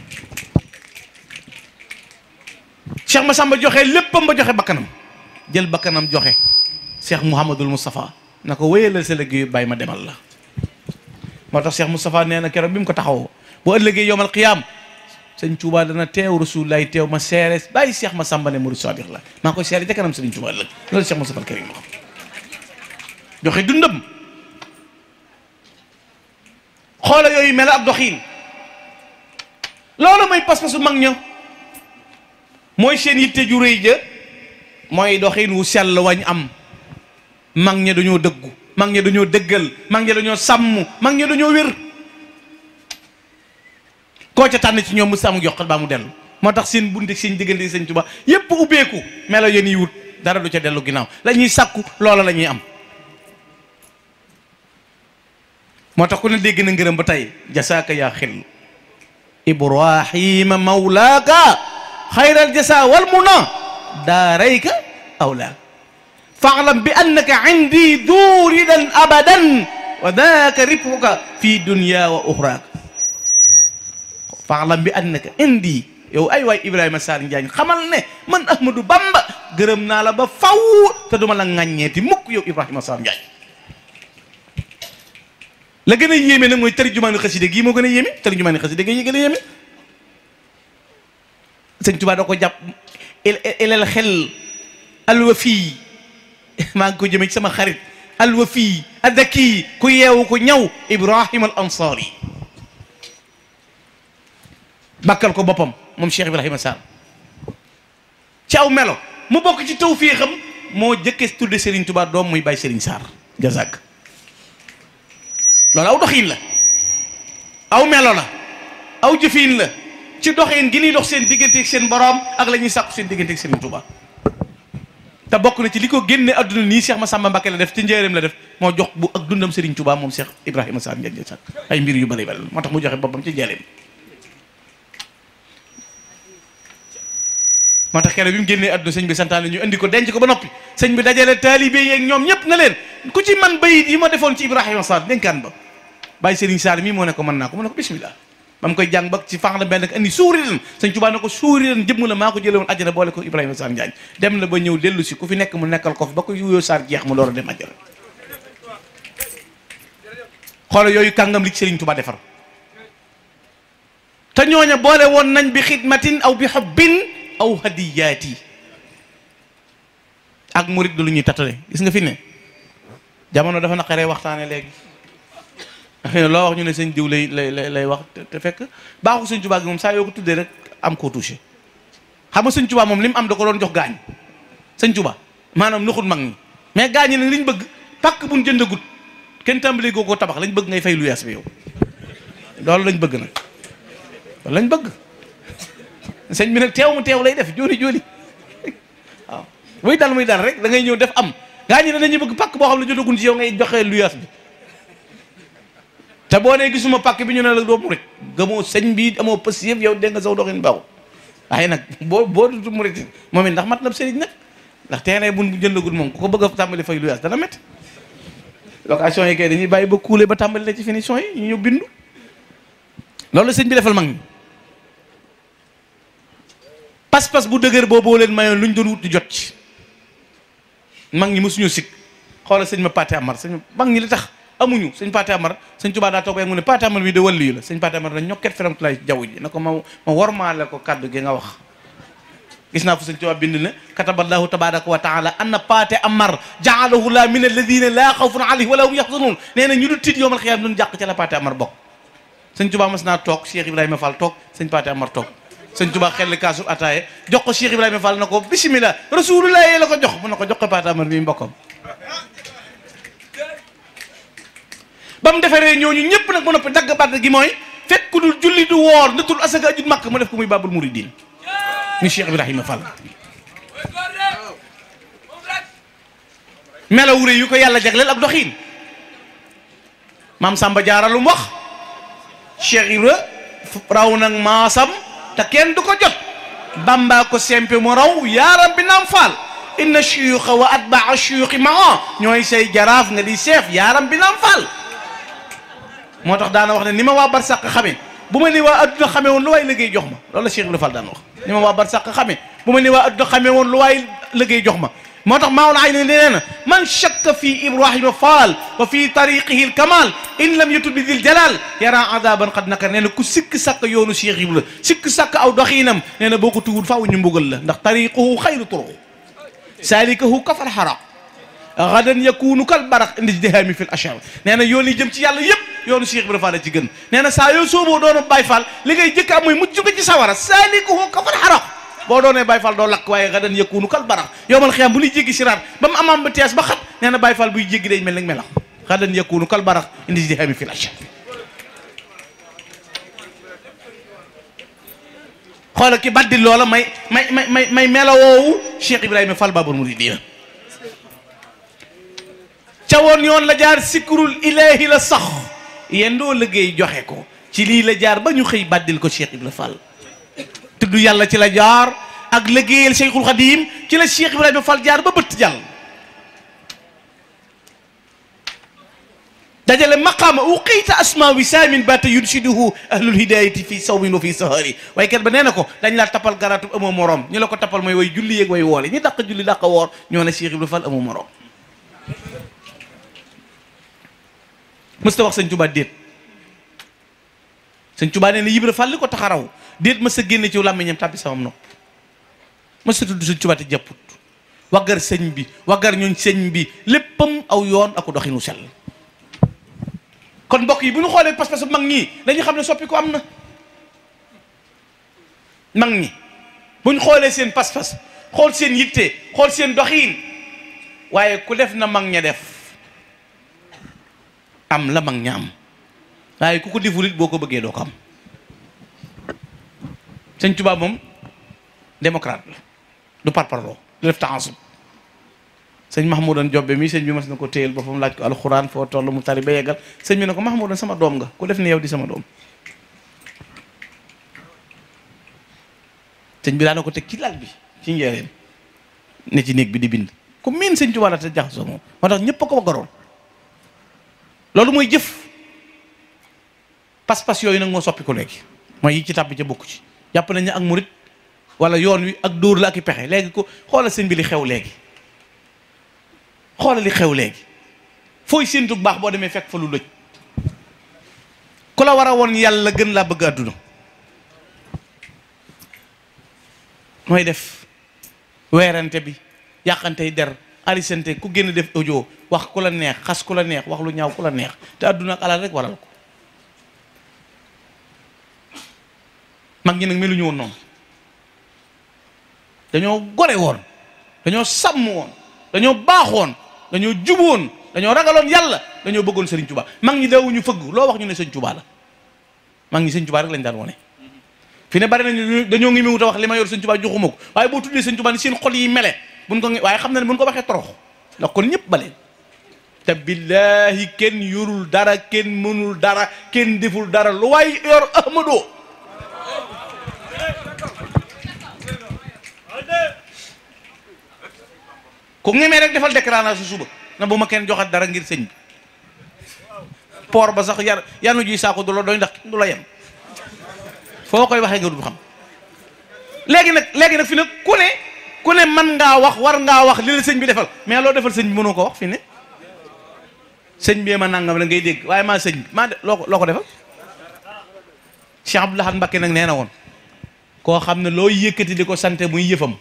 Cheikh Massamba joxe léppam ba joxe bakkanam jël bakkanam joxe Cheikh Mouhamadul Moustapha na ko wéyalal sa liggéey bàyyi ma demal la moo tax Cheikh Moustapha nee na keroog bi mu ko taxawoo bu ëllëgee yowmal qiyaam sëñ Tuubaa dana teew rasulullahi teew ma seere bàyyi Cheikh Massamba ne murid sadiq la maa koy seere ca kanam sëriñ Tuubaa ëllëg loolu Cheikh Moustapha al Karim ma joxe dundam xoola yooyu mel ab doxiin loolu mooy pas-pasu mag ña mooy seen yitte ju rëy ja mooy doxiin wu sell wañ am mag ña dañoo dëggu mag ña dañoo dëggal mag ña dañoo sàmm mag ña dañoo wér koo ca tànn ci ñoom mu sàmm joxal baa mu dellu moo tax seen bunte seen diggante sëñ Tuubaa yépp ubbeeku melo yéen yi wut dara du ca dellu ginnaaw la ñuy sàkku loola la ñuy am moo tax ku ne dégg na ngërëm ba tey jasaaka yaa xil ibrahima mawlaaka xayral jasa wal muna daarayka awlaak faalam bi annaka indi duuridan abadan wa daaka ribhuka fi dunya wa uxraak faalam bi annaka indi yow ay waay Ibrahima Sarr Njaañ xamal ne man Ahmadou Bamba gërëm naa la ba faw te duma la ŋàññeeti mukk yow Ibrahima Sarr Njaañ la gën a yéeme nag mooy tarjumaani xaside gii moo gën a yéeme tarjumaani xaside gii gën a yéeme sëñ Tuubaa da ko jàpp ilal xel alwafi maa ngi ko jëme ci sama xarit alwafi adaki ku yeewu ku ñaw Ibrahima al Ansari bakkal ko boppam moom Cheikh Ibrahima Sarr ci aw melo mu bokk ci tawfiixam moo jëkkee tudde Serigne Touba doom muy Baye Serigne Sarr jazak loolu aw doxiin la aw melo la aw jëfiin la ci doxiin gi ñuy dox seen diggante ak seen borom ak la ñuy sàkku seen diggante ak Serigne Touba te bokk na ci li ko génne adduna nii Cheikh Massamba Mbacké la def ci njëreem la def moo jox bu ak dundam Serigne Touba moom Cheikh Ibrahima Sarr njëriñ sax ay mbir yu bëri bëri moo tax mu joxe boppam ci njëreem. moo tax keroog bi mu génnee adduna sëñ bi santaane ñu indi ko denc ko ba noppi sëñ bi dajale taalibe yi ak ñoom ñëpp na leen ku ci man bayit yi ma defoon ci Ibrahima Sarr dénkaan ba bàyyi Serigne Sarr mii moo ne ko mën naa ko mu ne ko bismillah ba mu koy jàng ba ci fànn benn andi suuri ren sëñ Tuubaa ne ko suuri ren jëmm la maa ko jëlee woon àjjana boole ko Ibrahima Sarr Njaañ dem na ba ñëw dellu si ku fi nekk mu nekkal ko fi ba ko yuyoo Sarr jeex mu door a dem àjjana xoolal yooyu kàngam li ci Serigne Touba defar te ñooña boole woon nañ bi xidmatin aw bi hubbin aw hadiyaati ak murid du lu ñuy tattale gis nga fi ne jamono dafa naqaree waxtaane léegi xëy na loo wax ñu ne sëñ diw lay wax te fekk baaxu sëñ Tuubaa gi moom saa yoo ko tuddee rek am koo touché xam nga sëñ Tuubaa moom li mu am da ko doon jox gaañ sëñ Tuubaa maanaam nuxul mag ñi mais gaañ ñi nag liñ bëgg pàkk buñ jëndagut kenn tàmbali goo ko tabax lañ bëgg ngay fay lu yaas bi yow loolu lañ bëgg nag loolu lañ bëgg sëñ bi nag teew mu teew lay def jooni jooni waaw muy dal rek da ngay ñëw def am gaañ ñi dañuy bëgg pàkk boo xam ne jotagun ci yow ngay joxee lu yaas bi te boo nee gisuma pàkk bi ñu ne la doo murit gëmoo sëñ bi amoo pës yëpp yow dégg nga saw doxin baaxul waaye nag boo dutu murit moom it ndax mat na sëriñ nag ndax teenee bu jëndagul moom ku ko bëgg a tàmbali fay lu yaas dana métti location yi kay dañuy bàyyi ba kuule ba tàmbali la ci finition yi ñu ñëw bindu loolu la sëñ bi defal mag ñi pas-pas bu dëgër booboo leen mayoon lu ñu doon wut di jot ci mag ñi mësuñu sikk xoolal sëñ ma Paate Amar sëñ mag ñi li tax amuñu sëñ Paate Amar sëñ Tuubaa daa toog mu ne Paate Amar bi de wàllu yu la sëñ Paate Amar dañ ñokket feramtulaay jaww ji na ko ma wormaale ko kàddu gi nga wax gis naa fu sëñ Tuubaa bind na kataballahu tabaraka wa taala anna Paate Amar jaalahu la min alladina laa xawfun alayhim wala hum yaxzanun nee na ñu du tiit yowmal xiyaam duñ jàq ca la Paate Amar bokk sëñ Tuubaa mas naa toog Cheikh Ibrahima Fall toog sëñ Paate Amar toog sëñ Tuubaa xel kaasu ataaye jox ko Cheikh Ibrahima Fall na ko bismillah rasulullah la ko jox mu na ko jox ko Paate Amar mi mbokkam ba mu defaree ñooñu ñëpp nag ba noppi dagg baat gi mooy fekk ku dul julli du woor natul asaka ajut màkk mu def ko muy babul muridin ni Cheikh Ibrahima Fall melaw wure yu ko yàlla jagleel ak doxiin maam Samba Jaara lu mu wax Cheikh Ibra raw nag maasam te kenn du ko jot Bamba ko sempe mu raw yaaram bi naam Fall inna shuyuxa wa atbaa shuyuxi maa ñooy say jaraaf nga di seef yaaram bi naam Fall moo tax daana wax ne ni ma waa barsàq xamee bu ma ni waa adduna xamee woon lu waay liggéey jox ma loolu la Cheikh Ibrahima Fall daan wax ni ma waa barsàq xamee bu ma ni waa adduna xamee woon lu waay liggéey jox ma moo tax maawla ay ne nee na man shakka fi Ibrahima Fall wa fi tariqihi alkamal in lam yatub bi dil jalal yara adaban qad nakar nee na ku sikk sàkk yoonu Cheikh Ibrahima sikk sàkk aw doxiinam nee na boo ko tuwul faaw ñu mbugal la ndax tariquhu xayru turuq salikahu kafal xaraq gadan yakunu kal baraq indi dihami fil ashar nee na yoon yi jëm ci yàlla yëpp yoonu Cheikh Ibrahima Fall ci gën nee na saa yoo sooboo doona Baye Fall li ngay jëkk am mooy mucc nga ci sawara salikuhu kafal xaraq boo doonee Baye Fall doo lakk waaye gadan yakunu kal baraq yowmal xiyaam bu ñuy jéggi siraat ba mu amaam ba tees ba xat nee na Baye Fall buy jéggi day mel ni melax gadan yakunu kal baraq indi dihami fil ashar xoola ki baddi loola may mela woowu Cheikh Ibrahima Fall babul muridina ca woon yoon la jaar sikrul ilahi la sax yéen doo liggéey joxe ko ci lii la jaar ba ñu xëy baddil ko Cheikh Ibrahima Fall tudd yàlla ci la jaar ak liggéeyal Cheikhul Khadim ci la Cheikh Ibrahima Fall jaar ba bëtt jàll dajale maqaama uqiita asma wisaamin baata yurshiduhu ahlul hidayati fi sawmin wa fi sahari waaye kat ba nee na ko dañ laa tapal garaatu amoo morom ñu la ko tapal mooy way julli yeeg way woole ñu dàq julli dàq woor ñoo ne Cheikh Ibrahima Fall amoo morom mësta wax sëñ Tuubaa déet sëñ Tuubaa nee na Ibra Fall li ko taxaraw déet ma sa génne ci làmmiñam tàbbi sama nopp ma sa tudd sëñ Tuubaa te jàpput waggar sëñ bi waggar ñooñ sëñ bi léppam aw yoon aku doxinu sell. kon mbokk yi bu ñu xoolee pas-pasu mag ñi dañuy xam ne soppi ko am na. mag ñi bu ñu xoolee seen pas-pas xool seen yitte xool seen doxiin waaye ku def na mag ña def am la mag ña am waaye ku ko deful it boo ko bëggee doo ko am. sëñ Tuubaa moom démocrate la du parparloo du def taasub. sëñ Mahmoudan Jobbe mi sëñ bi mas na ko téyel boppam laaj ko alxuraan foo toll mu tari ba yeggal sëñ bi ne ko Mahmoudan sama doom nga ku def ni yow di sama doom. sëñ bi daana ko teg ci lal bi ci njëriñ ne ci néeg bi di bind ku miin sëñ Tuubaa la te jaxasoo moom moo tax ñëpp a ko waggaroon. loolu mooy jëf pas-pas yooyu nag moo soppi ko léegi mooy yi ci tàbbi ca bokku ci jàpp nañ ne ak murit wala yoon wi ak dóor la ak i pexe léegi ko xoolal sëñ bi li xew léegi xoolal li xew léegi fooy séentu baax boo demee fekk fa lu lëj ku la war a woon yàlla gën laa bëgg àdduna mooy def weerante bi yàqantey der alisante ku génn def audio wax ku la neex xas ku la neex wax lu ñaaw ku la neex te àdduna ak alal rek waral ko. mag ñi nag meluñu woon noonu dañoo gore woon dañoo sàmm woon dañoo baaxoon dañoo juboon dañoo ragaloon yàlla dañoo bëggoon Sëriñ Tuubaa mag ñi daawuñu fëgg loo wax ñu ne Sëriñ Tuubaa la mag ñi Sëriñ Tuubaa rek lañ daan wone fi ne bari nañu dañoo ngi wut a wax li ma yor Sëriñ Tuubaa joxuma ko waaye boo tuddee Sëriñ Tuubaa ni seen xol yi mele buñ ko waaye xam na ne buñ ko waxee torox ndax kon ñëpp baleen te billaahi kenn yorul dara kenn mënul dara kenn deful dara lu waay yor ahmadoo ku ngemee rek defal déclaration su suba na bu ma kenn joxat dara ngir sëñ bi poor ba sax yanu ji saako du la doy ndax du la yem foo koy waxee nga du xam léegi nag fi ne ku ne man ngaa wax war ngaa wax li la sëñ bi defal mais loo defal sëñ bi mënoo ko wax fi ne sëñ bi ma nangam la ngay dégg waaye maa sëñ bi maa loo ko defal. Cheikh Abdou Lahad Mbacké nag nee na woon koo xam ne loo yëkkati di ko sante muy yëfam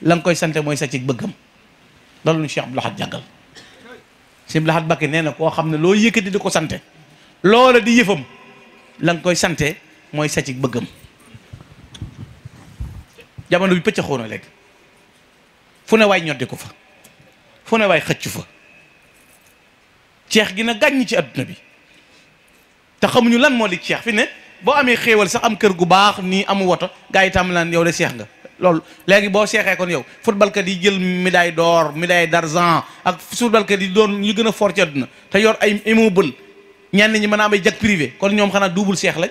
la nga koy sante mooy sa ci bëggam loolu ñu Cheikh Abdou Lahad jàngal. Cheikh Abdou Lahad Mbacké nee na koo xam ne loo yëkkati di ko sante loola di yëfam la nga koy sante mooy sa ci bëggam. jamono bi pëccaxoo na léegi fu ne waay ñoddi ko fa fu ne waay xëcc fa ceex gi na gàññ ci adduna bi te xamuñu lan moo di ceex fi ne boo amee xéewal sax am kër gu baax nii amu woto gaa yi tam laan yow de seex nga loolu léegi boo seexee kon yow footballkat yi jël médaille d'or médaille d'argent ak footballkat yi doon ñu gën a fort ci adduna te yor ay immeuble ñenn ñi mën a am ay jet privé kon ñoom xanaa double seex lañ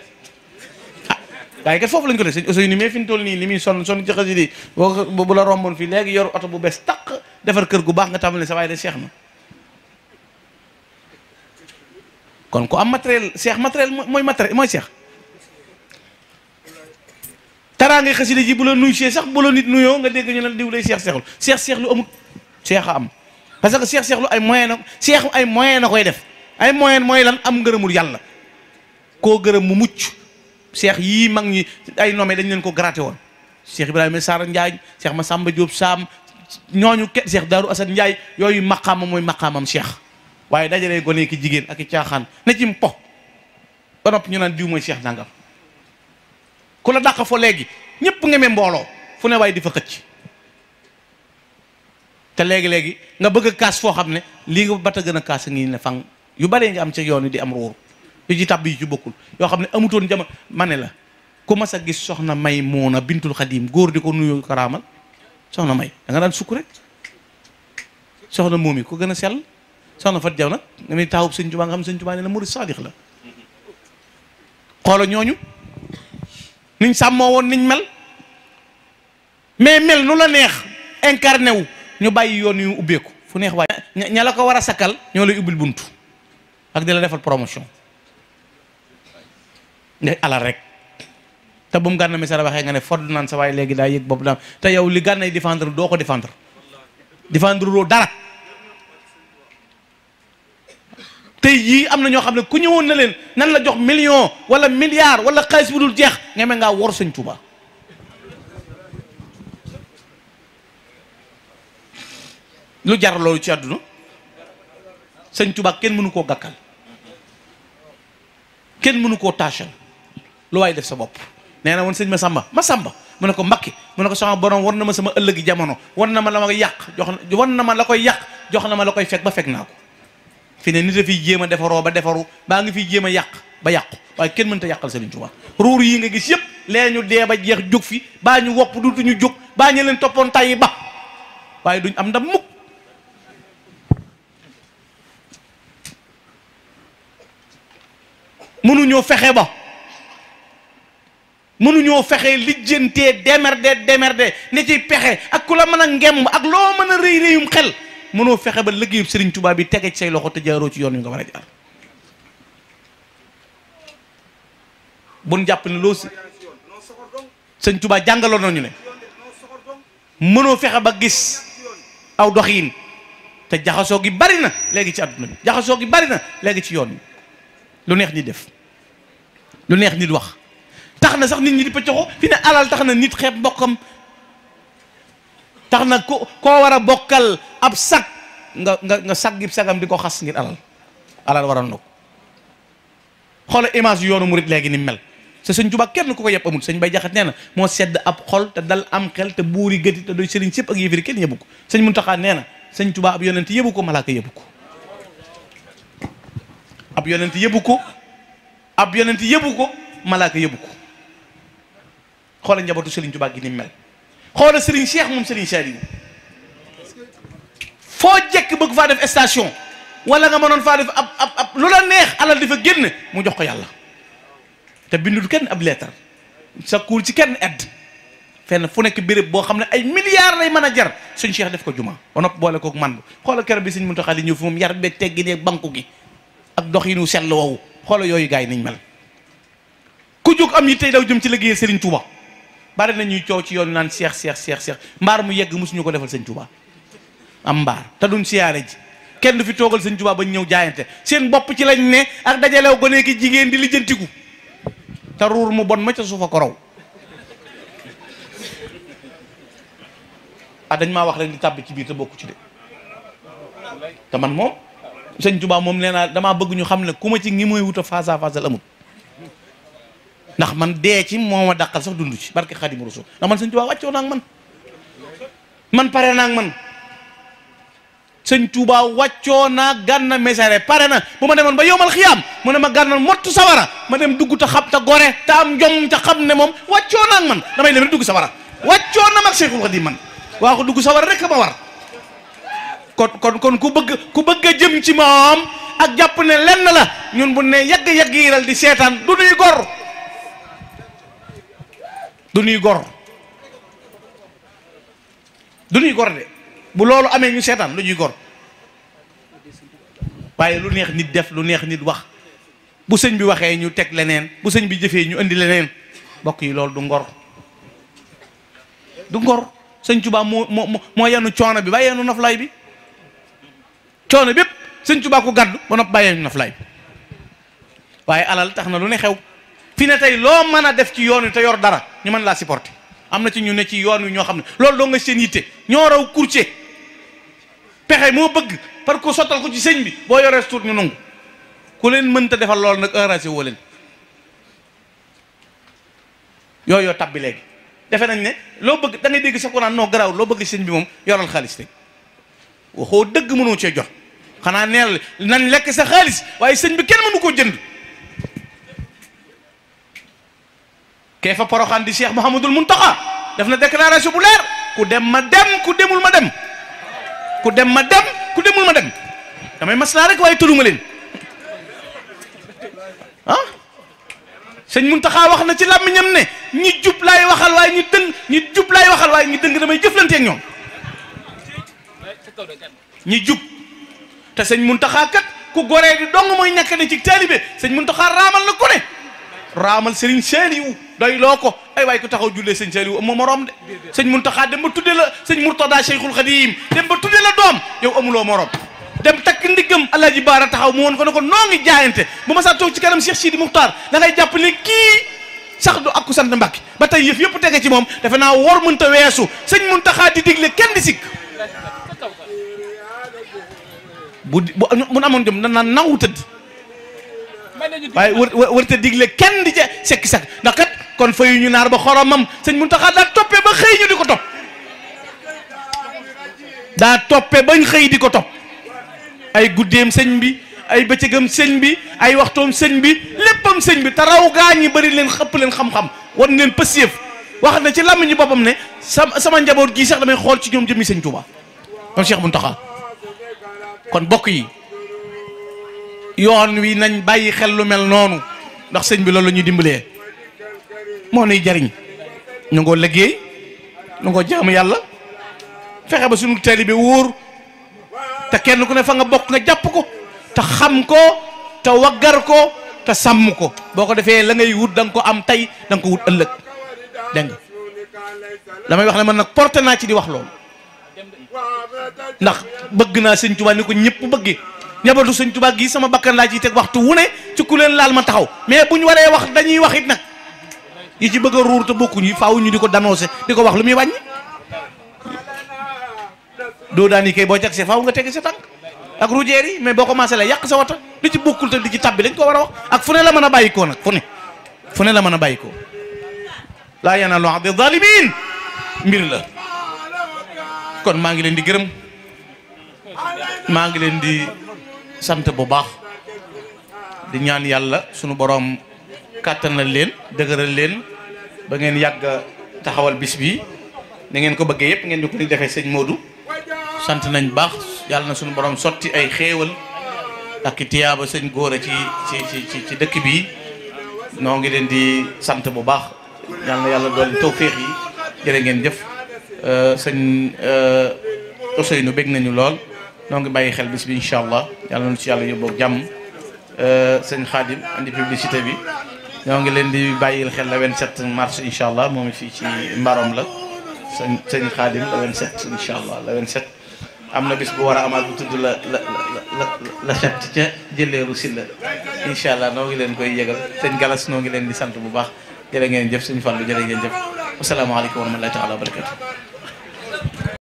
gaa yi kat foofu lañ ko def sëñ Ousseynou mais fi ñu toll nii li muy sonn ci xasi di bu la romboon fii léegi yor oto bu bees taq defar kër gu baax nga tàmbali sa waaye de seex na kon ku am matériel seex matériel mooy seex taraa ngay xasida ji bu la nuy sax bu la nit nuyoo nga dégg ñu ne diw lay seexlu seex lu amul seex a am parce que seex lu ay moyen na koy def ay moyen mooy lan am ngërëmul yàlla koo gërëm mu mucc seex yii mag ñi ay nommé dañ leen ko gratté woon Cheikh Ibrahima Sarr Ndiaye Cheikh Massamba Diop Sam ñooñu Cheikh Darou Assane Ndiaye yooyu maqaamam mooy maqaamam seex waaye dajalee gone ki jigéen ak i caaxaan na ci po ba noppi ñu naan diw mooy seex nangam ku la dàq fo léegi ñëpp ngeme mbooloo fu ne waaye di fa xëcc te léegi nga bëgg a kaas foo xam ne lii nga bata gën a kaas ngi ne fang yu baree nga am ci yoon wi di am ruur yu ci tàbb yi ci bokkul yoo xam ne amutoon jamono ma ne la ku mas a gis soxna May Moona bintul Xadim góor di ko nuyoo karaamal soxna May da nga daan sukk rek soxna Moomi ko gën a sell soxna Fat Jaw nag nga muy taawub sëñ Tuubaa nga xam sëñ Tuubaa ne na murid saadix la xoola ñooñu niñ sàmmoo woon niñ mel mais mel nu la neex incarné wu ñu bàyyi yoon yu ubbeeku fu neex waaye ña la ko war a sakkal ñoo lay ubbil buntu ak di la defal promotion nga alal rek te bu mu Gana Messere waxee nga ne ford naan sa waaye léegi daa yëg bopp daam te yow li Gana défendre doo ko défendre loo dara tey jii am na ñoo xam ne ku ñëwoon na leen nan la jox million wala milliard wala xaalis bu dul jeex ngeme ngaa wor sëñ Tuuba lu jar loolu ci àdduna sëñ Tuubaa kenn mënu koo gàkkal kenn mënu koo taachal lu waay def sa bopp. nee na woon sëñ Masamba mu ne ko Mbàkke mu ne ko sama borom war na ma sama ëllëgi jamono war na ma la ma yàq war na ma la koy yàq jox na ma la koy fekk ba fekk naa ko. fi ne nit a fiy jéem a defaroo ba defaru baa ngi fiy jéem a yàq ba yàqu waaye kenn mënta yàqal Sëriñ Tuubaa. ruur yi nga gis yëpp lee ñu dee ba jeex jóg fi baa ñu wopp duutuñu jóg baa ñu leen toppoon tàyyi ba waaye duñ am ndam mukk. mënuñoo fexe lijjantee démerde ne ci pexe ak ku la mën a ngemb ak loo mën a rëy rëyum xel mënoo fexe ba liggéeyub Sëriñ Tuubaa bi tege ci say loxo te jaaroo ci yoon wi nga war a jaar. buñ jàpp ne loo Sëriñ Tuubaa jàngaloon nañu ne mënoo fexe ba gis aw doxiin te jaxasoo gi bari na léegi ci àdduna bi jaxasoo gi bari na léegi ci yoon wi lu neex nit def lu neex nit wax tax na sax nit ñi di pëccoxo fi ne alal tax na nit xeeb mbokkam tax na koo war a bokkal ab sag nga sag gi sagam di ko xas ngir alal waral na ko. xoola image yoonu murit léegi ni mel sa Sëñ Tuubaa kenn ku ko yëpp amul sëñ Bay Jaxate nee na moo sedd ab xol te dal am xel te buuri gëti te doy sëriñ sëpp ak yëfiri kenn yëbu ko. sëñ Muntaxaa nee na Sëñ Tuubaa ab yonent yëbu ko malaaka yëbu ko ab yonent yëbu ko malaaka yëbu ko. xoola njabootu Sëriñ Tuubaa gi ni mel xoola Sëriñ Cheikh moom Sëriñ Saaliw foo jekk bëgg faa def station wala nga mënoon faa def ab lu la neex alal di fa génn mu jox ko yàlla te bindul kenn ab leetar sa kuul ci kenn edd fenn fu nekk béréb boo xam ne ay milliards lay mën a jar suñ Cheikh def ko juma ba nopp boole kook man xoola keroog bi Sëñ Muntaxaa li ñëw fi moom yar beeg teggi neeg banku gi ak doxinu sell woowu xoola yooyu gars yi niñ mel ku jóg am yi tey daw jëm ci liggéey Sëriñ Tuubaa bari na ñuy coow ci yoon naan seex mbaar mu yegg mosuñu ko defal Sëñ Tuubaa am mbaar te duñ siyaare ji kenn du fi toogal Sëñ Tuubaa ba ñëw jaayante seen bopp ci lañ ne ak dajalew ko nekk jigéen di lijjantiku te ruur mu bon ma ca suufa ko raw dañ maa wax rek di tàbbi ci biir te bokku ci de te man moom Sëñ Tuubaa moom nee naa damaa bëgg ñu xam ne ku ma ci ngi mooy wuta face à face amut ndax man dee ci moo ma dàqal sax dund ci barke Xaadimu Rasuul ndax man Sëñ Tuubaa wàccoo naa ak man pare naa ak man Sëñ Tuubaa wàccoo naa Gana Messere pare na bu ma demoon ba yowmal xiyaam mu ne ma Gana mottu sawara ma dem dugg te xam te gore te am njom te xam ne moom wàccoo naa ak man damay dem rek dugg sawara wàccoo na mag Seexul Xadiim man waa ko dugg sawara rek ma war kon ku bëgg a jëm ci moom ak jàpp ne lenn la ñun bu ne yàgg yiral di seetaan du nuy gor du nuy gor de bu loolu amee ñu seetaan lu ñuy gor waaye lu neex nit def lu neex nit wax bu sëñ bi waxee ñu teg leneen bu sëñ bi jëfee ñu indi leneen mbokk yi loolu du ngor Sëñ Tuubaa moo yenu coono bi bàyyee nu naflaay bi coono bépp Sëñ Tuubaa ko gàddu ba nopp bàyyee nu naflaay bi waaye alal tax na lu ne xew fi ne tey loo mën a def ci yoon wi te yor dara ñu mën laa supporter am na ci ñu ne ci yoon wi ñoo xam ne loolu doo nga seen yitte ñoo raw courtier pexe moo bëgg par ko sottal ko ci sëñ bi boo yoree tuut ñu nangu ku leen mënta defal loolu nag enragé woo leen yooyu tabbi léegi defe nañ ne loo bëgg da ngay dégg sax ko naan non garaaw loo bëgg sëñ bi moom yoral xaalis rek waxoo dëgg mënoo cee jot xanaa neel nañ lekk sa xaalis waaye sëñ bi kenn mënu koo jënd kee fa Poroxaan di Cheikh Mouhamadul Muntaxa def na déclaration bu leer ku dem ma dem ku demul ma dem ku dem ma dem ku demul ma dem damay maslaa rek waaye tëluma leen sëñ Muntaxa wax na ci làmmiñam ne ñi jub laay waxal waaye ñi jub laay waxal waaye ñi dëng damay jëflante ak ñoom ñi jub te sëñ Muntaxa kat ku goree di dong mooy ñàkk ne ci taalibe sëñ Muntaxa raamal na ku ne raamal Sëriñ Saaliw doy loo ko ay waay ku taxaw jullee sëñ Saaliw amoo morom de sëñ Muntaxa dem ba tudde la sëñ Murtada Cheikhul Khadim dem ba tudde la doom yow amuloo morom dem takk ndiggam Alaaji Baara taxaw mu woon ko ne ko noo ngi jaayante bu ma saa toog ci kanam Cheikh Sidi Muxtaar da ngay jàpp ne kii sax du ak ku sant Mbàkke ba tey yëf yëpp tege ci moom defe naa wor mënta weesu sëñ Muntaxa di digle kenn di sikk bu amoon jom danaa nangu tëdd waaye wër te digle kenn di ca sekki sak ndax kat kon fayu ñu naar ba xoromam sëñ Muntaxa daa toppee ba xëy ñu di ko topp daa toppee bañ xëy di ko topp ay guddeem sëñ bi ay bëccëgam sëñ bi ay waxtoom sëñ bi léppam sëñ bi te raw gaa ñi bari leen xëpp leen xam-xam wan leen pësiyëf wax na ci làmmiñu boppam ne sama njaboot gii sax damay xool ci ñoom jëmmi sëñ Tuuba moom Cheikh Muntaxa kon bokk yi yoon wi nañ bàyyi xel lu mel noonu ndax sëñ bi loolu la ñuy dimbalee moo nuy jariñ ñu ngoo liggéey ñu ngoo jaamu yàlla fexe ba suñu taalibe wóor te kenn ku ne fa nga bokk nga jàpp ko te xam ko te waggar ko te sàmm ko boo ko defee la ngay wut da nga ko am tey da nga ko wut ëllëg dégg nga damay wax ne man nag porté naa ci di wax loolu ndax bëgg naa sëñ Tuubaa ni ko ñëpp bëggee njabootu sëñ Tuubaa gi sama bakkan laa ciy teg waxtu wu ne ci ku leen laal ma taxaw mais bu ñu waree wax dañuy wax it nag yi ci bëgg a ruur te bokkuñ yi faaw ñu di ko danoncé di ko wax lu muy wàññi doo daan yi kay boo jagsee faaw nga teg sa tànk ak rujeer yi mais boo commencé la yàq sa wata li ci bokkul te di ci tabbi dañ ko war a wax ak fu ne la mën a bàyyikoo nag fu ne la mën a bàyyikoo laa yanaalu ahdi zalimin mbir la kon maa ngi leen di gërëm maa ngi leen di sant bu baax di ñaan yàlla sunu borom kàttanal leen dëgëral leen ba ngeen yàgg taxawal bis bi ni ngeen ko bëggee yëpp ngeen di ko ni defee sëñ Modou sant nañ baax yàlla na sunu borom sotti ay xéewal ak i tiyaaba sëñ góor a ci dëkk bi noo ngi leen di sant bu baax yàlla na yàlla doon tawféex yi jërë ngeen jëf sëñ Ousseynou bég nañu lool noo ngi bàyyi xel bis bi incha allah yàlla na ci yàlla yóbboog jàmm sëñ Khadim andi publicité bi ñoo ngi leen di bàyyil xel la 27 mars incha allah moom fii ci mbarom la sëñ Khadim la 27 incha allah la 27 am na bis bu war a amaat bu tudd la set ca jëleeru Silla incha allah noo ngi leen koy yëgal sëñ Galas noo ngi leen di sant bu baax jërë ngeen jëf sëñ Fallou jërë ngeen jëf asalaamaaleykum wa rahmatullahi taala wa barakatu